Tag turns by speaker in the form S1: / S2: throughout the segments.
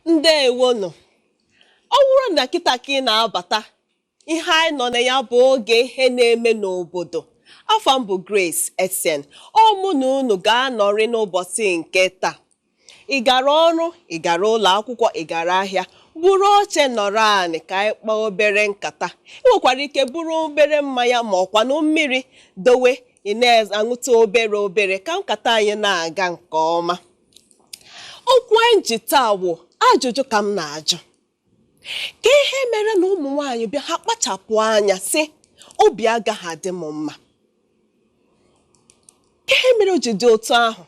S1: Ndewonụ. Ọ bụrụ na kịta ka ị na-abata, ihe anyị nọ na ya bụ oge ihe na-eme n'obodo. Afa m bụ Grace Essien. Ọ mụ na unu ga-anọrị n'ụbọchị nke taa. Ị gara ọrụ, ị gara ụlọ akwụkwọ, ị gara ahịa, buru oche nọrọ anị ka anyị kpaa obere nkata. Ị nwekwara ike buru obere mmanya ma ọkwanụ mmiri dowe, ị na-aṅụtụ obere obere ka nkata anyị na-aga nke ọma. Okwu anyị ji taa wụ ajụjụ ka m na-ajụ. Ka ihe mere na ụmụ nwaanyị bịa ha kpachapụ anya sị obi agaghị adị m mma. Ka ihe mere o ji dị otu ahụ?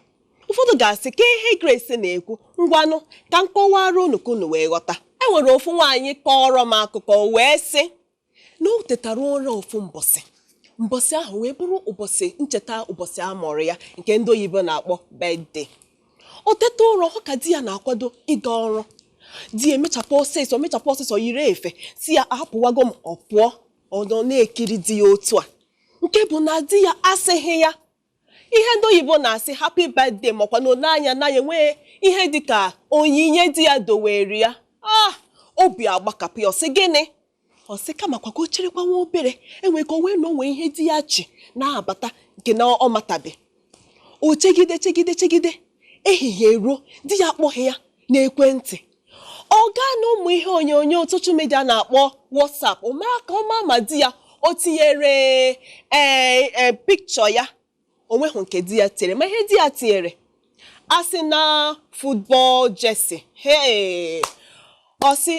S1: Ụfọdụ ga-asị ka ihe Grace na-ekwu, ngwanụ ka m kọwara unu ka unu wee ghọta. E nwere ofu nwaanyị kọọrọ m akụkọ wee sị na o tetara ụra ofu mbọsị, mbọsị ahụ wee bụrụ ụbọchị ncheta ụbọchị a mụrụ ya nke ndị oyibo na-akpọ birthday. O teta ụra hụ ka di ya na-akwado ịga ọrụ. Di ya emechapụ ọsịsọ mechapụ ọsịsọ, yiri efe, si ya ahapụwago m, ọ pụọ. Ọ nọ na-ekiri di ya otu a, nke bụ na di ya asịghị ya ihe ndị oyibo na-asị happy birthday, makwa na one anya na ya enwee ihe dịka onyinye di ya dowere ya. Ah, obi agbakapụ ya. Ọ sị gịnị? Ọ sị kama kwa ka o cherekwa nwa obere, enwee ka o wee na o nwee ihe di ya chi na-abata nke na ọ matabe. O chegide chegide chegide, ehihie ruo, di ya akpọghị ya n'ekwentị. Ọ gaa na ụmụ ihe onyonyo social media na-akpọ WhatsApp, o mara ka ọ maa ma di ya o tinyere ee pikchọ ya. O nweghị nke di ya tinyere, ma ihe di ya tinyere asị na football jersey. Hey! Ọ sị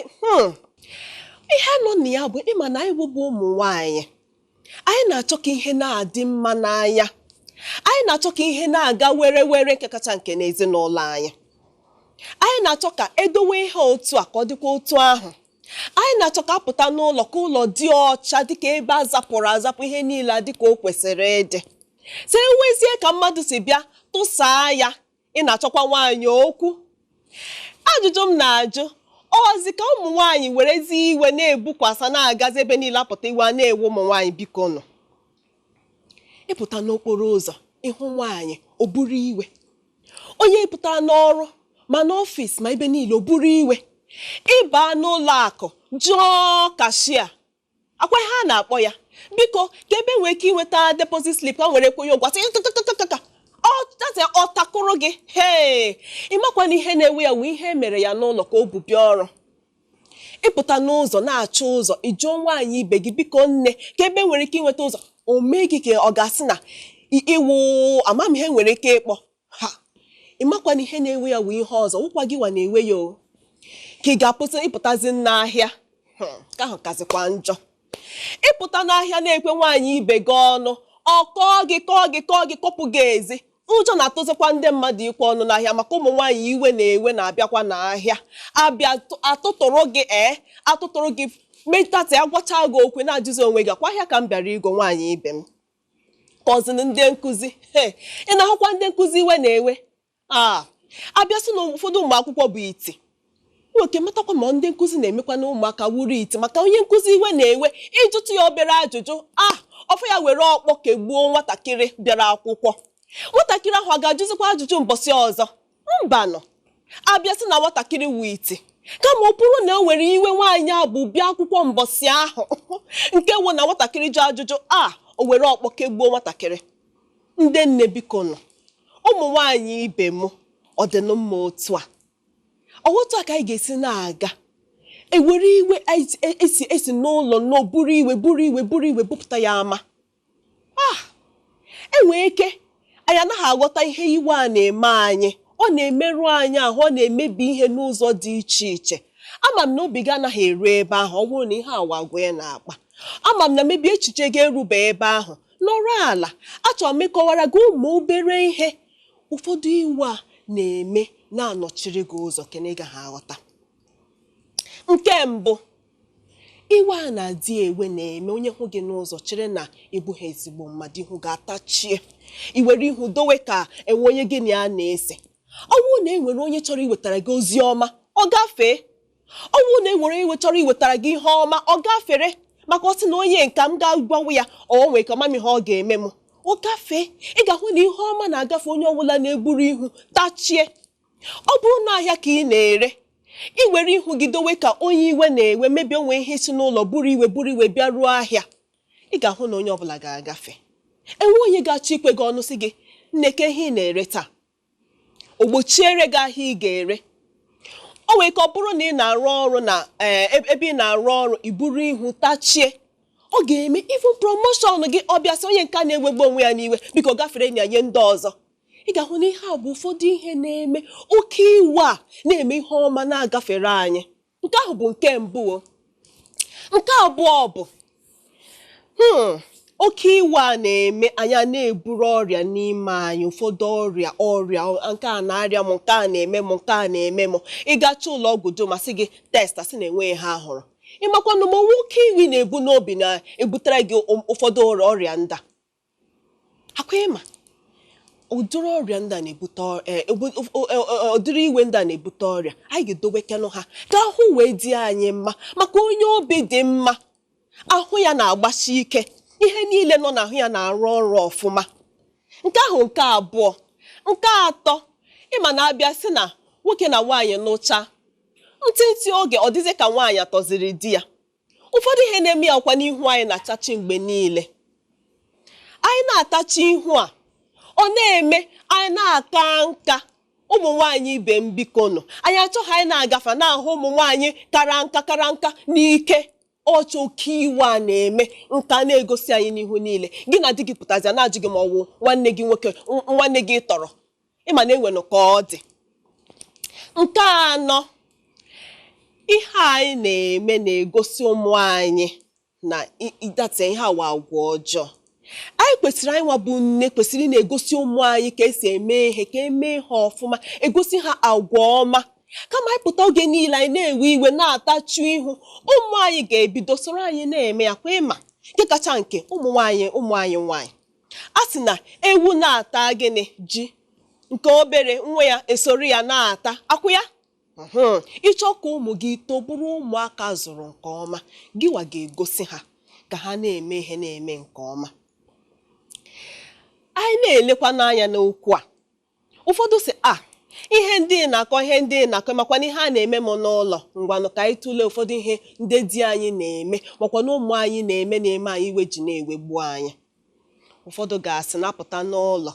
S1: ihe nọ na ya bụ ịma na anyị bụ ụmụ nwanyị, anyị na-achọ ka ihe na-adị mma n'anya, anyị na-achọ ka ihe na-aga were were, nke kacha nke n'ezinụlọ anyị. Anyị na-achọ ka edowe ihe otu a ka ọ dịkwa otu ahụ. Anyị na-achọ ka apụta n'ụlọ ka ụlọ dị ọcha, dịka ebe a zapụrụ azapụ, ihe niile dịka o kwesịrị ịdị. So enwezie ka mmadụ si bịa tụsaa ya, ị na-achọkwa nwaanyị okwu. Ajụjụ m na-ajụ ọzi ka ụmụ nwaanyị werezi iwe na-ebukwasa na-agazi ebe niile, apụta iwe a na-ewe ụmụ nwaanyị. Biko nụ, ịpụta n'okporo ụzọ ịhụ nwaanyị o buru iwe, onye pụtara n'ọrụ ma n'ọfịs ma ebe niile o buru iwe, ịba n'ụlọ akụ jụọ cashier akwa ihe a na-akpọ ya, biko ka ebe nwee ike inweta deposit slip ka nwere kwenye ụgwọ, sị kakakakaka, ọ takụrụ gị. Hee, ịmakwana ihe na-ewe ya wụ ihe mere ya n'ụlọ ka o bu bịa ọrụ. Ịpụta n'ụzọ na-achọ ụzọ, ịjụọ nwaanyị ibe gị, biko nne, ka ebe nwere ike inweta ụzọ, o mee gị ka ọ ga-asị na iwu amamihe nwere ike ịkpọ ha. Ịmakwana ihe na-ewe ya wụ ihe ọzọ, wụkwa gị wa na-ewe ya o ka ị ga-apụta. Ịpụtazi n'ahịa, nke ahụ kazikwa njọ. Ịpụta n'ahịa na-ekwe nwaanyị ibe gị ọnụ, ọ kọọ gị kọọ gị kọọ gị, kọpụ gị ezi. Ụjọ na-atụzikwa ndị mmadụ ikwe ọnụ n'ahịa maka ụmụ nwaanyị iwe na-ewe na-abịakwa n'ahịa, abịa atụtụrụ gị, ee, atụtụrụ gị metata ya, gwacha gị okwu, na-ajụzi onwe gị, akwa ahịa ka m bịara igo nwaanyị ibe m kọzin. Ndị nkụzi, ị na-ahụkwa ndị nkụzi iwe na-ewe a abịa sị na ụfọdụ ụmụ akwụkwọ bụ iti nwoke, matakwa ma ndị nkụzi na-emekwa na ụmụaka wuru iti, maka onye nkụzi iwe na-ewe, ịjụtụ ya obere ajụjụ a, ọfọ ya were ọkpọ kegbuo nwatakịrị bịara akwụkwọ. Nwatakịrị ahụ ọ ga-ajụzikwa ajụjụ mbọsị ọzọ? Mbanụ. Abịa sị na nwatakịrị wu iti, kama ọ bụrụ na o nwere iwe nwaanyị a bụ bịa akwụkwọ mbọsị ahụ, nke wụ na nwatakịrị jụ ajụjụ a, o were ọkpọ kegbuo nwatakịrị. Ndị nne, biko nọ, ụmụ nwaanyị ibe m, ọ dị mma otu a? Ọ otu a ka anyị ga-esi na-aga ewere iwe esi esi n'ụlọ nnọọ buru iwe buru iwe buru iwe bupụta ya ama? Ah, enwee ike anyị anaghị aghọta ihe iwe a na-eme anyị. Ọ na-emerụ anyị ahụ, ọ na-emebi ihe n'ụzọ dị iche iche. Ama m na obi gị anaghị eru ebe ahụ. Ọ bụrụ na ihe awa agwa ị na-akpa, ama m na mebi echiche gị erube ebe ahụ. Nọrọ ala, achọrọ m ịkọwara gị ụmụ obere ihe ụfọdụ iwe a na-eme na-anọchiri gị ụzọ kene ị gaghị aghọta. Nke mbụ, iwe a na-adị ewe na-eme onye hụ gị n'ụzọ chere na ịbụghị ezigbo mmadụ. Ihu ga-atachie, i were ihu dowe ka enwe onye gị na ya na-ese. Ọ bụrụ na e nwere onye chọrọ iwetara gị ozi ọma, ọ gafee. Ọ bụrụ na e nwere onye chọrọ iwetara gị ihe ọma, ọ gafere, maka ọ sị na onye nka m ga-agwanwu ya, ọ nwee ka ọmam ihe ọ ga-eme m, ọ gafee. Ị ga-ahụ na ihe ọma na-agafe onye ọbụla na-eburu ihu tachie. Ọ bụrụ na ahịa ka ị na-ere, I were ihu gị dowe ka onye iwe na-ewe mebie onwe ihe si n'ụlọ buru iwe buru iwe bịa ruo ahịa, ị ga-ahụ na onye ọbụla ga-agafe. Enwe onye ga-achọ ikwe gị ọnụ sị gị, nne, ke ihe ị na-ere taa? O gbochiere gị ahịa ị ga-ere. O nwere ka ọ bụrụ na ị na-arụ ọrụ na ebe ị na-arụ ọrụ, i buru ihu tachie, ọ ga-eme even promotion gị. Ọ bịa sị onye nke a na-ewegbu onwe ya n'iwe, biko gafere na ya nye ndị ọzọ. Ị ga-ahụ na ihe a bụ ụfọdụ ihe na-eme oke iwe a na-eme ihe ọma na-agafere anyị. Nke ahụ bụ nke mbụ o. Nke abụọ bụ oke iwe a na-eme anyị a na-eburu ọrịa n'ime anyị. Ụfọdụ ọrịa ọrịa nke a na-arịa m, nke a na-eme m, nke a na-eme m. Ịgacha ụlọ ọgwụ dum, asị gị test, asị na enweghị ha hụrụ. Ịmakwanụ ma nwoke iwe na-ebu n'obi na-ebutere gị ụfọdụ ọrịa ndị a akwa. Ịma ụdịrị ọrịa ndị a na-ebute ụdịrị iwe ndị a na-ebute ọrịa, anyị ga-edobekenụ ha ka ahụ wee dị anyị mma, maka onye obi dị mma, ahụ ya na-agbasi ike, ihe niile nọ n'ahụ ya na-arụ ọrụ ọfụma. Nke ahụ nke abụọ. Nke atọ, ịma na-abịa sị na nwoke na nwaanyị nụcha ntịntị oge, ọ dịzị ka nwaanyị atọziri di ya. Ụfọdụ ihe na-eme ya ọkwa n'ihu anyị na-achachi mgbe niile. Anyị na-atachi ihu a, ọ na-eme anyị na-aka nka. Ụmụ nwaanyị ibe m, biko nụ, anyị achọghị anyị na-agafe na-ahụ ụmụ nwaanyị kara nka kara nka n'ike ọchọ. Oke iwe a na-eme nka na-egosi anyị n'ihu niile. Gị na di gị pụtazi, na-ajụ gị ma ọ wụ nwanne gị nwoke, nwanne gị tọrọ. Ịma na enwenụ ka ọ dị. Nke anọ, ihe anyị na-eme na-egosi ụmụ anyị na ịdata ihe awa agwa ọjọọ. Anyị kwesịrị, anyị nwa bụ nne, kwesịrị ị na-egosi ụmụ anyị ka esi eme ihe, ka eme ha ọfụma, egosi ha agwa ọma, kama anyị pụta oge niile anyị na-ewe iwe, na-atachu ihu. Ụmụ anyị ga-ebido soro anyị na-eme ya kwa. Ịma nke kacha nke, ụmụ nwaanyị, ụmụ anyị nwaanyị, a sị na ewu na-ata gịnị ji nke obere nwa ya esoro ya na-ata akwụ ya. Ịchọ ka ụmụ gị too bụrụ ụmụaka zụrụ nke ọma, gịwa ga-egosi ha ka ha na-eme ihe na-eme nke ọma. Anyị na-elekwa n'anya n'okwu a. Ụfọdụ sị a ihe ndị ị na-akọ, ihe ndị ị na-akọ, makwa na ihe a na-eme m n'ụlọ. Ngwanụ, ka anyị tụlee ụfọdụ ihe ndị di anyị na-eme, makwa na ụmụ anyị na-eme na-eme anyị iwe ji na-ewegbu anyị. Ụfọdụ ga-asị napụta n'ụlọ,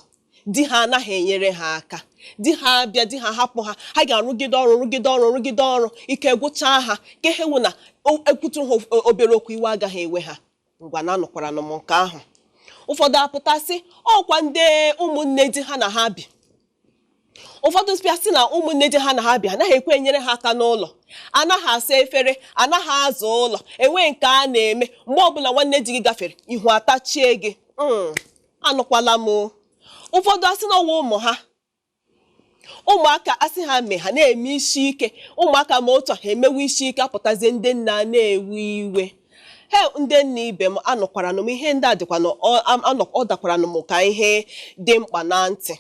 S1: di ha anaghị enyere ha aka. Di ha abịa, di ha hapụ ha, ha ga-arụgide ọrụ, rụgide ọrụ, rụgide ọrụ, ike gwụchaa ha, ka ihe wụ na ekwuturu ha obere okwu, iwe agaghị ewe ha. Ngwa, na anụkwara m nke ahụ. Ụfọdụ apụtasị ọkwa ndị ụmụnne di ha na ha bi. Ụfọdụ bịa sị na ụmụnne di ha na ha bi anaghị ekwe enyere ha aka n'ụlọ, anaghị asa efere, anaghị azụ ụlọ, enweghị nke a na-eme. Mgbe ọbụla nwanne di gị gafere, ihu atachie gị. Anụkwala m o. Ụfọdụ asị na ọwa ụmụ ha, ụmụaka asị ha mee, ha na-eme isi ike. Ụmụaka ma otu a, ha emewe isi ike, apụtazie ndị nna na-ewe iwe. He, ndị nna ibe m, anụkwara m ihe ndị a dịkwa na ọ dakwara m ka ihe dị mkpa na ntị.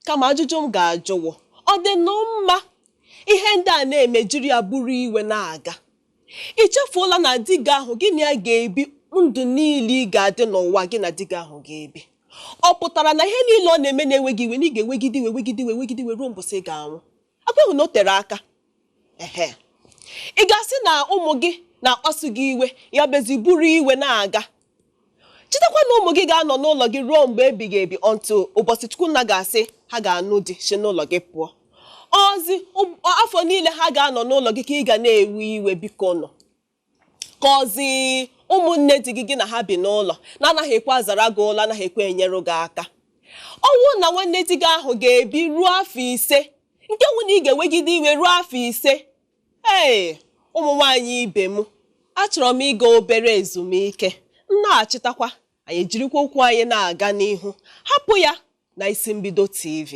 S1: Kama ajụjụ m ga-ajụwo, ọ dị nụ mma ihe ndị a na-eme jiri ya bụrụ iwe na-aga? Ị chefuola na di gị ahụ gị na ya ga-ebi ndụ niile ị ga-adị n'ụwa, gị na di gị ahụ ga-ebi? Ọ pụtara na ihe niile ọ na-eme na-enweghị iwe, na ị ga-ewegide iwe, wegide iwe, wegide iwe ruo mbọsị ị ga-anwụ? Akweghị na o tere aka. Ehe, ị ga-asị na ụmụ gị na-akpasu gị iwe, ya bezi buru iwe na-aga. Chetakwa na ụmụ gị ga-anọ n'ụlọ gị ruo mgbe ebighị ebi, until ụbọchị Chukwunna ga-asị ha ga-anụ di si n'ụlọ gị pụọ. Ozi afọ niile ha ga-anọ n'ụlọ gị ka ị ga na-ewe iwe? Biko nọ ka ọzi ụmụnne di gị, gị na ha bi n'ụlọ, na-anaghị ekwe azara gị ụlọ, anaghị ekwe enyere gị aka. Ọnwụ na nwanne di gị ahụ ga-ebi ruo afọ 5, nke nwụ na ị ga-ewegide iwe ruo afọ 5. Ee, ụmụ nwaanyị ibe m, achọrọ m ịga obere ezumike. M na-achịtakwa, anyị ejirikwa okwu anyị na-aga n'ihu. Hapụ ya na Isi Mbido TV.